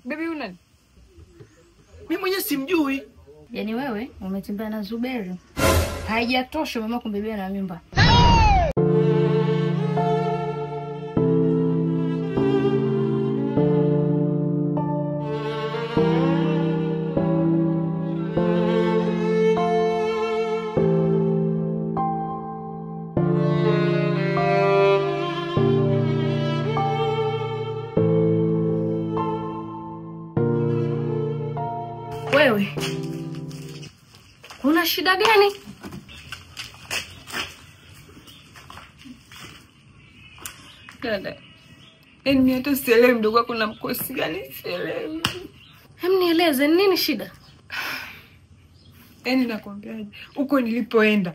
Baby huyu nani? Mimi mwenyewe simjui. Yaani wewe umetembea na Zuberi. Haijatosha mama kumbebea na mimba. Wewe kuna shida gani? Dada, yaani mimi hata sielewi mdogo wako na mkosi gani, sielewi. Hem, nieleze nini shida? Yaani nakwambiaje, huko nilipoenda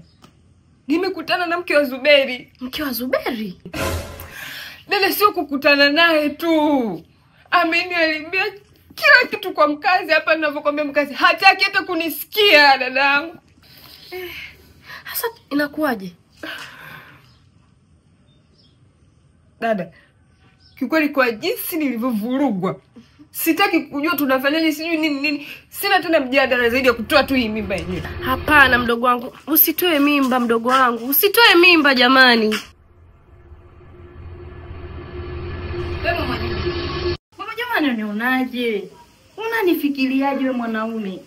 nimekutana na mke wa Zuberi. Mke wa Zuberi? Dada, sio kukutana naye tu, ameniharibia kila kitu kwa mkazi hapa ninavyokuambia. Mkazi hataki hata kunisikia dadangu. Hasa inakuwaje? Dada, kiukweli kwa jinsi nilivyovurugwa, sitaki kujua tunafanyaje, sijui nini nini. Sina tena mjadala zaidi ya kutoa tu hii mimba yenyewe. Hapana mdogo wangu, usitoe mimba mdogo wangu. Usitoe mimba jamani. Unanionaje? Unanifikiriaje wewe mwanaume?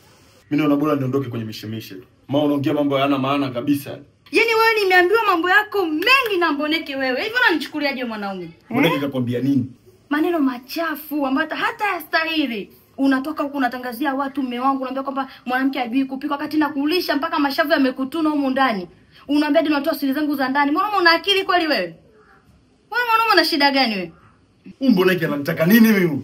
Mimi naona bora niondoke kwenye mishemishe. Maana unaongea mambo hayana maana kabisa. Yaani wewe nimeambiwa mambo yako mengi na Mboneke wewe. Hivyo unanichukuliaje wewe mwanaume? Mboneke kakwambia nini? Maneno machafu ambayo hata hayastahili. Unatoka huku unatangazia watu mume wangu, unaambia kwamba mwanamke hajui kupika wakati nakulisha mpaka mashavu yamekutuna humu ndani. Unaambia hadi unatoa siri zangu za ndani. Mwanaume una akili kweli wewe? Wewe mwanaume una shida gani wewe? Mboneke ananitaka nini mimi?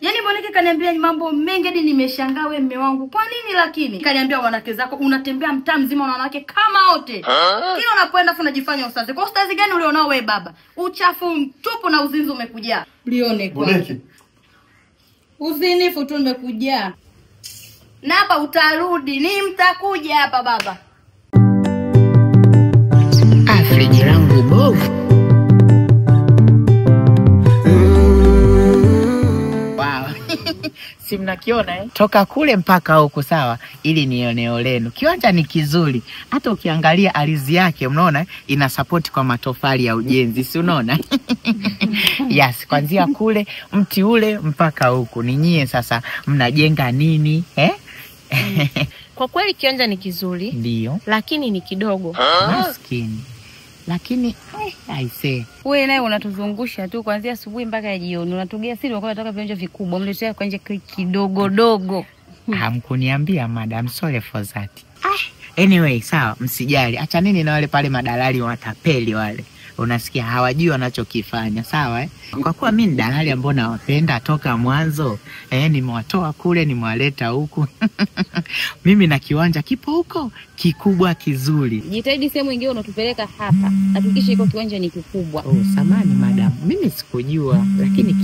Yaani Mboneke kaniambia mambo mengi hadi nimeshangaa wewe mume wangu. Kwa nini lakini? Kaniambia wanawake zako unatembea mtaa mzima na wanawake kama wote. Kila unapoenda afu unajifanya ustazi. Kwa ustazi gani ulionao wewe baba? Uchafu mtupu na uzinzi umekujaa. Lione kwa. Mboneke. Uzinifu tu umekujaa. Na hapa utarudi, ni mtakuja hapa baba. Friji langu bovu. Si mnakiona eh? Toka kule mpaka huku sawa, ili ni eneo lenu. Kiwanja ni kizuri. Hata ukiangalia ardhi yake unaona ina support kwa matofali ya ujenzi, si unaona? Yes, kuanzia kule mti ule mpaka huku. Ni nyie sasa mnajenga nini eh? Kwa kweli kiwanja ni kizuri. Ndio. Lakini ni kidogo. Maskini. Lakini I say wewe naye unatuzungusha tu kuanzia asubuhi mpaka jioni. Unatugea siri kwa unataka viwanja vikubwa. Mletea kiwanja kidogo dogo. Hamkuniambia madam, sorry for that. Anyway, sawa, msijali. Acha nini na wale pale madalali watapeli wale. Unasikia hawajui wanachokifanya, sawa eh? Kwa kuwa mimi ni dalali ambao nawapenda toka mwanzo, nimewatoa kule nimewaleta huku. Mimi na kiwanja kipo huko kikubwa kizuri. Jitahidi sehemu nyingine unatupeleka hapa. Hakikisha iko kiwanja ni kikubwa. Oh, samani madam, mimi sikujua, lakini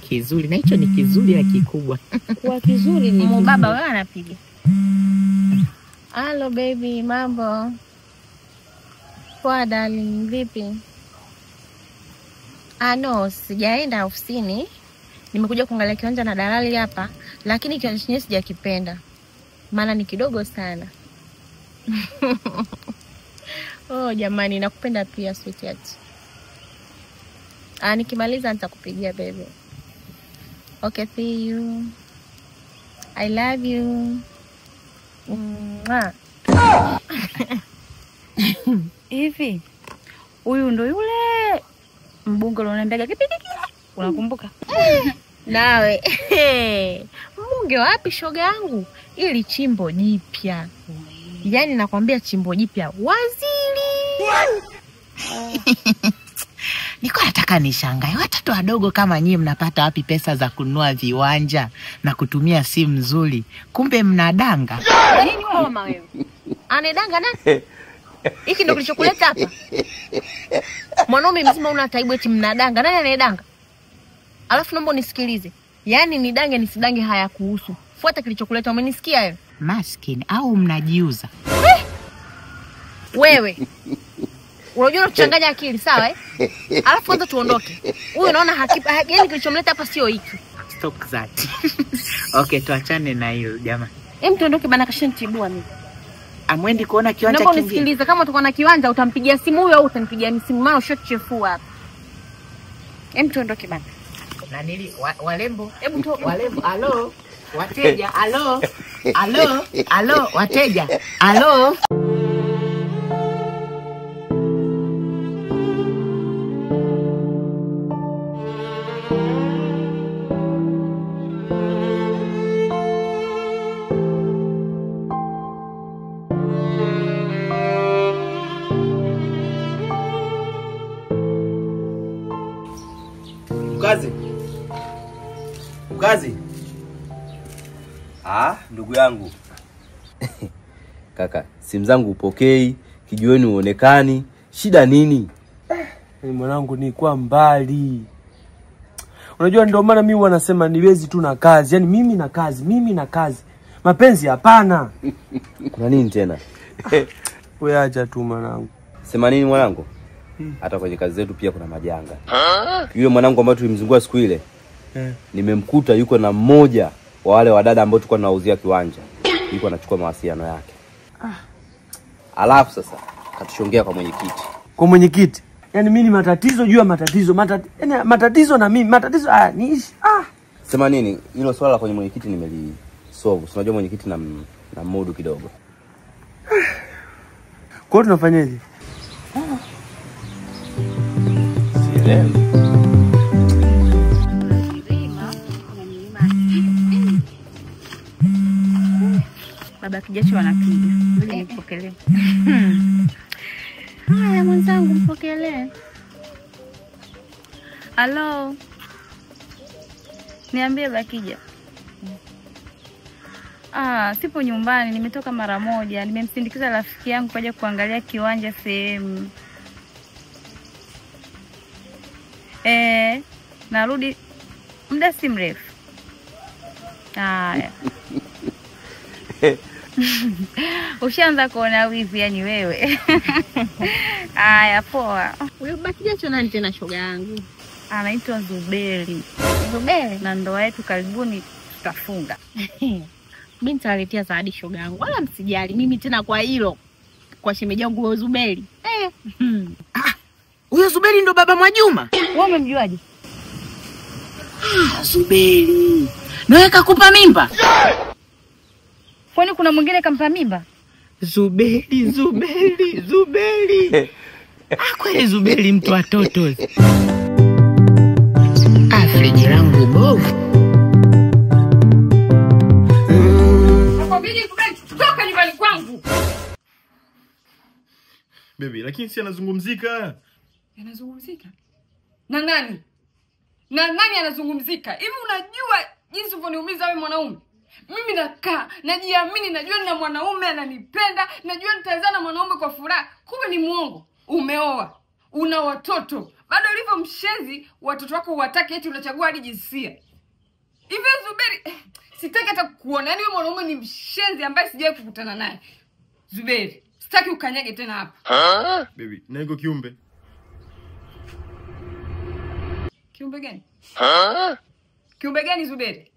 kizuri na hicho ni kizuri ya kikubwa. Kwa kizuri ni baba wewe anapiga. Hello baby, mambo? Poa darling, vipi? No, sijaenda ofisini. Nimekuja kuangalia kiwanja na dalali hapa, lakini kiwanja chenyewe sijakipenda. Maana ni kidogo sana. Oh jamani, nakupenda pia sweetheart. Nikimaliza nitakupigia baby. Okay, see you. I love you. Mwah. Hivi huyu ndo yule mbunge unaniambiaga kipi kile? Unakumbuka? Nawe. Mbunge wapi shoga yangu? Ili chimbo jipya. Yaani nakwambia chimbo jipya waziri. Niko nataka nishangae watoto wadogo kama nyinyi mnapata wapi pesa za kununua viwanja na kutumia simu nzuri? Kumbe mnadanga. Nini mama wewe? Anedanga nani? Hiki ndio kilichokuleta hapa. Mwanaume mzima una taibu eti mnadanga. Nani anedanga? Alafu naomba unisikilize. Yaani nidange nisidange hayakuhusu. Fuata kilichokuleta, umenisikia wewe? Maskini au mnajiuza? Wewe. Unajua unachanganya akili, sawa eh? Alafu kwanza tuondoke. Huyu naona hakipa, yaani kilichomleta hapa sio hiki. talk that. Okay, tuachane na hiyo jamaa. Hem, tuondoke bana, kashanitibua mimi. Amwendi kuona kiwanja Naomba kingine. unisikilize, kama utakuwa na kiwanja utampigia simu huyo au utanipigia mimi simu, maana ushotuchefua hapa. Hem, tuondoke bana. Na nili walembo, Hebu tu walembo, alo, wateja, alo, alo, alo, wateja, alo. Mkazi. Mkazi. Ah, ndugu yangu. Kaka, simu zangu upokei, kijiweni uonekani, shida nini? Mwanangu nilikuwa mbali. Unajua ndio maana mimi wanasema niwezi tu na kazi. Yaani mimi na kazi, mimi na kazi. Mapenzi hapana. Kuna nini tena? Wewe acha tu mwanangu. Sema nini mwanangu? Hata kwenye kazi zetu pia kuna majanga. Yule mwanangu ambaye tulimzungua siku ile, nimemkuta yuko na mmoja wa wale wadada ambao tulikuwa tunawauzia kiwanja. Yuko anachukua mawasiliano yake. Alafu sasa katushongea kwa mwenyekiti. Kwa mwenyekiti. Yaani mimi ni matatizo juu ya matatizo, yaani matatizo na mimi, matatizo haya niishi. Sema nini? Hilo swala la kwenye mwenyekiti nimelisolve. Unajua mwenyekiti na mudu kidogo. Kwa hiyo tunafanyaje? Sielewi. Baba Kijacho anapiga. Ngoja nipokelee. Haya mwenzangu, mpokelee. Halo. Niambie Bakija. Ah, sipo nyumbani, nimetoka mara moja. Nimemsindikiza rafiki yangu kaja kuangalia kiwanja sehemu. Narudi muda si mrefu. Haya. Ushaanza kuona wivu yani wewe. Haya poa. Huyo Bakijacho nani tena shoga yangu? Anaitwa Zuberi. Zuberi? Na ndoa yetu karibuni tutafunga. Mimi nitawaletea zawadi shoga yangu. Wala msijali mimi tena kwa hilo. Kwa shemeji yangu huyo Zuberi. Huyo Zuberi ndo baba Mwajuma? Wewe umemjuaje? Ah, Zuberi. Nawe kakupa mimba? Kwani kuna mwingine kampa mimba? Zuberi, Zuberi, Zuberi. Ah, kweli Zuberi mtu wa toto. Ah, friji langu bovu. Nakwambia Zuberi, toka nyumbani kwangu. Baby, lakini si anazungumzika. Anazungumzika? Na nani? Na nani anazungumzika? Hivi unajua jinsi ulivyoniumiza wewe mwanaume? Mimi nakaa, najiamini, najua nina mwanaume ananipenda, najua nitazaa na mwanaume kwa furaha. Kumbe ni muongo. Umeoa, una watoto. Bado ulivyo mshenzi, watoto wako huwataki eti unachagua hadi jinsia. Hivi Zuberi, sitaki hata kukuona. Yaani wewe mwanaume ni mshenzi ambaye sijawahi kukutana naye. Zuberi, sitaki ukanyage tena hapa. Baby, na iko kiumbe. Kiumbe gani? Kiumbe gani Zuberi?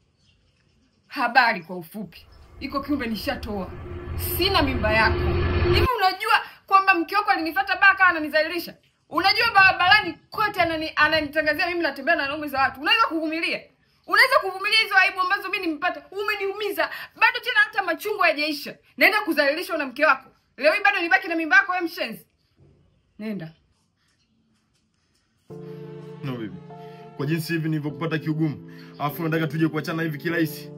Habari kwa ufupi. Iko kiumbe nishatoa. Sina mimba yako. Hivi unajua kwamba mke wako alinifuata baka ananizalilisha? Unajua barabarani kote ananitangazia mimi natembea na wanaume za watu. Unaweza kuvumilia? Unaweza kuvumilia hizo aibu ambazo mimi nimepata? Umeniumiza. Bado tena hata machungu hayajaisha. Naenda kuzalilishwa na mke wako. Leo hii bado nibaki na mimba yako wewe mshenzi. Nenda. No baby. Kwa jinsi hivi nilivyokupata kiugumu, alafu nataka tuje kuachana hivi kirahisi.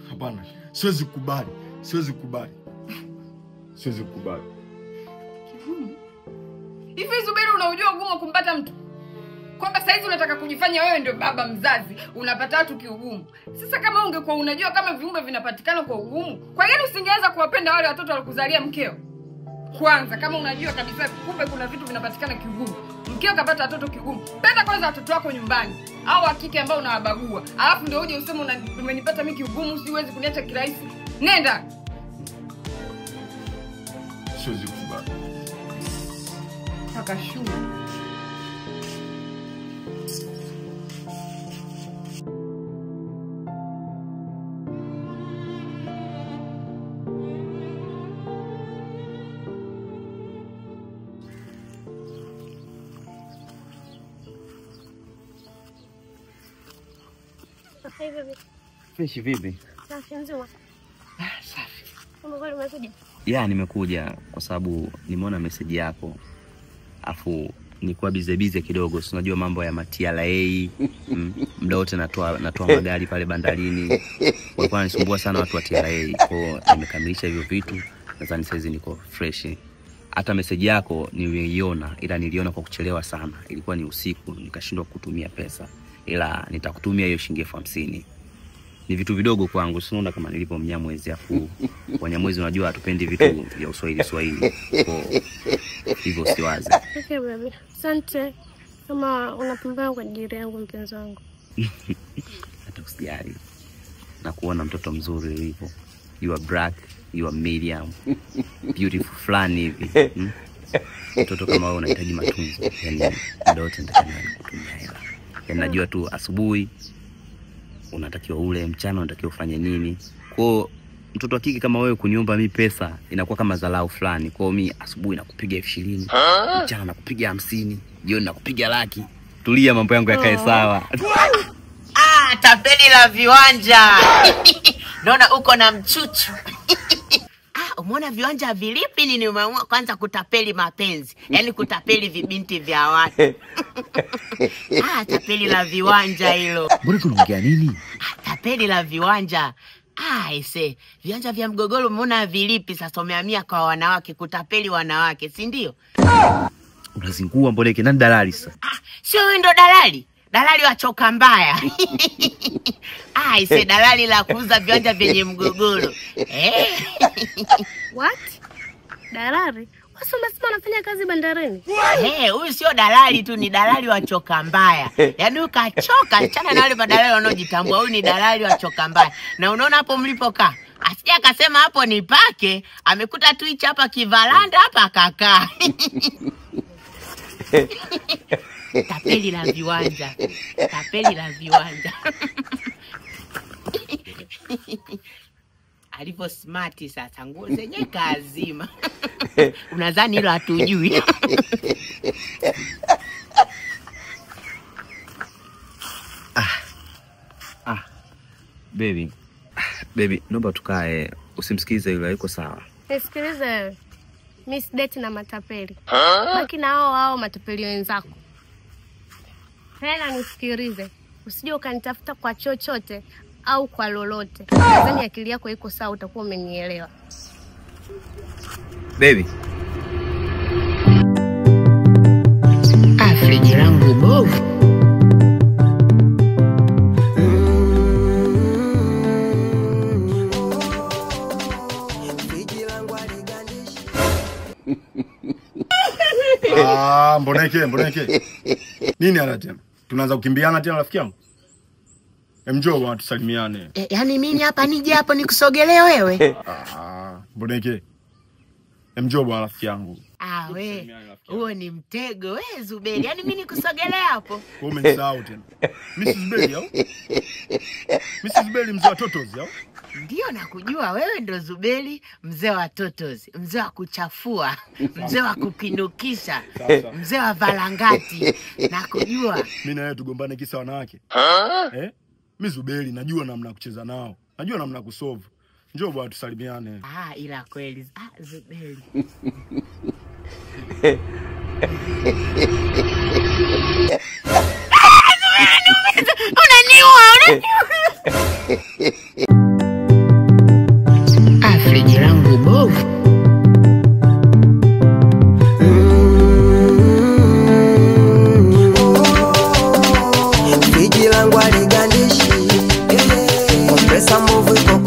Hapana, siwezi kukubali. Siwezi kukubali. Siwezi kukubali. Kigumu? Hivi Zuberi unaujua ugumu wa kumpata mtu? Kwamba saizi unataka kujifanya wewe ndio baba mzazi, unapata watu kiugumu. Sasa kama ungekuwa unajua kama viumbe vinapatikana kwa ugumu, kwa nini usingeweza kuwapenda wale watoto walikuzalia mkeo? Kwanza kama unajua kabisa kumbe kuna vitu vinapatikana kiugumu. Mkeo kapata watoto kiugumu. Penda kwanza watoto wako nyumbani au wa kike ambao unawabagua. Alafu ndio uje useme umenipata mimi kiugumu, siwezi kuniacha kirahisi. Nenda. Siwezi kukubali. Paka shule. Hey baby. Fresh vipi? Safi mzima. Ah, safi. Mbona umekuja? Ya, nimekuja kwa sababu nimeona message yako. Afu nilikuwa bize kidogo, si unajua mambo ya TRA. Muda wote natoa magari pale bandarini. Walikuwa wananisumbua sana watu wa TRA. Kwa hiyo nimekamilisha hivyo vitu. Nadhani saizi niko fresh. Hata message yako niliiona, ila niliona kwa kuchelewa sana. Ilikuwa ni usiku, nikashindwa kutumia pesa. Ila nitakutumia hiyo shilingi 50,000. Ni vitu vidogo kwangu, si unaona kama nilipo Mnyamwezi, afu Wanyamwezi unajua hatupendi vitu vya Uswahili Swahili. Kwa hivyo usiwaze. Okay baby. Asante. Kama unapambana kwa ajili yangu mpenzi wangu. Hata usijali. Na kuona mtoto mzuri ulipo. You are black, you are medium, beautiful fulani hivi. Mtoto kama wewe unahitaji matunzo. Yaani muda wote nitakana kutumia hela. Yaani najua tu asubuhi unatakiwa ule, mchana unatakiwa ufanye nini. Kwa mtoto wa kike kama wewe kuniomba mimi pesa inakuwa kama dharau fulani. Kwa mimi asubuhi nakupiga 20,000, mchana nakupiga 50, jioni nakupiga 100,000. Tulia, mambo yangu yakae sawa. Ah, tapeli la viwanja. Naona uko na mchuchu. Ah, umeona viwanja vilipi nini umeamua kwanza kutapeli mapenzi? Yaani kutapeli vibinti vya watu. Ah, tapeli la viwanja hilo. Mbona tunaongea nini? Ah, tapeli la viwanja. Ah, ese, viwanja vya mgogoro umeona vilipi sasa umehamia kwa wanawake kutapeli wanawake, si ndio? Unazingua Mboneke, nani dalali sasa? Ah, sio wewe ndo dalali? Dalali wa choka mbaya. Ah, ise dalali la kuuza viwanja vyenye mgogoro. Eh. What? Dalali? Wasi unasema anafanya kazi bandarini? Eh, huyu sio dalali tu, ni dalali wa choka mbaya. Yaani ukachoka, achana na wale madalali wanaojitambua. Huyu ni dalali wa choka mbaya. Na unaona hapo mlipokaa, asija akasema hapo ni pake, amekuta tu hichi hapa kivalanda hapa akakaa. Tapeli la viwanja. Tapeli la viwanja. Alivyo smart sasa, nguo zenye kazima. Unadhani hilo hatujui? Baby. Baby, naomba tukae, usimsikize yule, yuko sawa. Nisikilize. Mimi si date na matapeli. Baki na hao matapeli wenzako. Tena nisikilize. Usije ukanitafuta kwa chochote au kwa lolote. Nadhani akili yako iko sawa, utakuwa umenielewa. Baby. Ah, friji langu bovu. Ah, Mboneke. Nini ana tena? Tunaanza kukimbiana tena rafiki yangu? Njoo bwana tusalimiane. Yaani mimi hapa nije hapo nikusogelee wewe? Ah, Mboneke. Njoo bwana rafiki yangu. Ah we, huo ni mtego we Zuberi. Yaani mimi nikusogelee hapo? Wewe umenisahau tena. Mrs. Zuberi au? Mrs. Zuberi mzee wa totozi au? Ndio nakujua wewe ndo Zuberi mzee wa totozi, mzee wa kuchafua, mzee wa kupindukisha, mzee wa valangati. Nakujua. Mimi na wewe tugombane kisa wanawake? Eh? Mimi Zuberi najua namna kucheza nao. Najua namna kusolve. Njoo bwana tusalimiane. Ah, ila kweli. Ah, Zuberi. Unaniua, unaniua. Ah, friji langu bovu. Friji langu haligandishi. Kompresa mbovu iko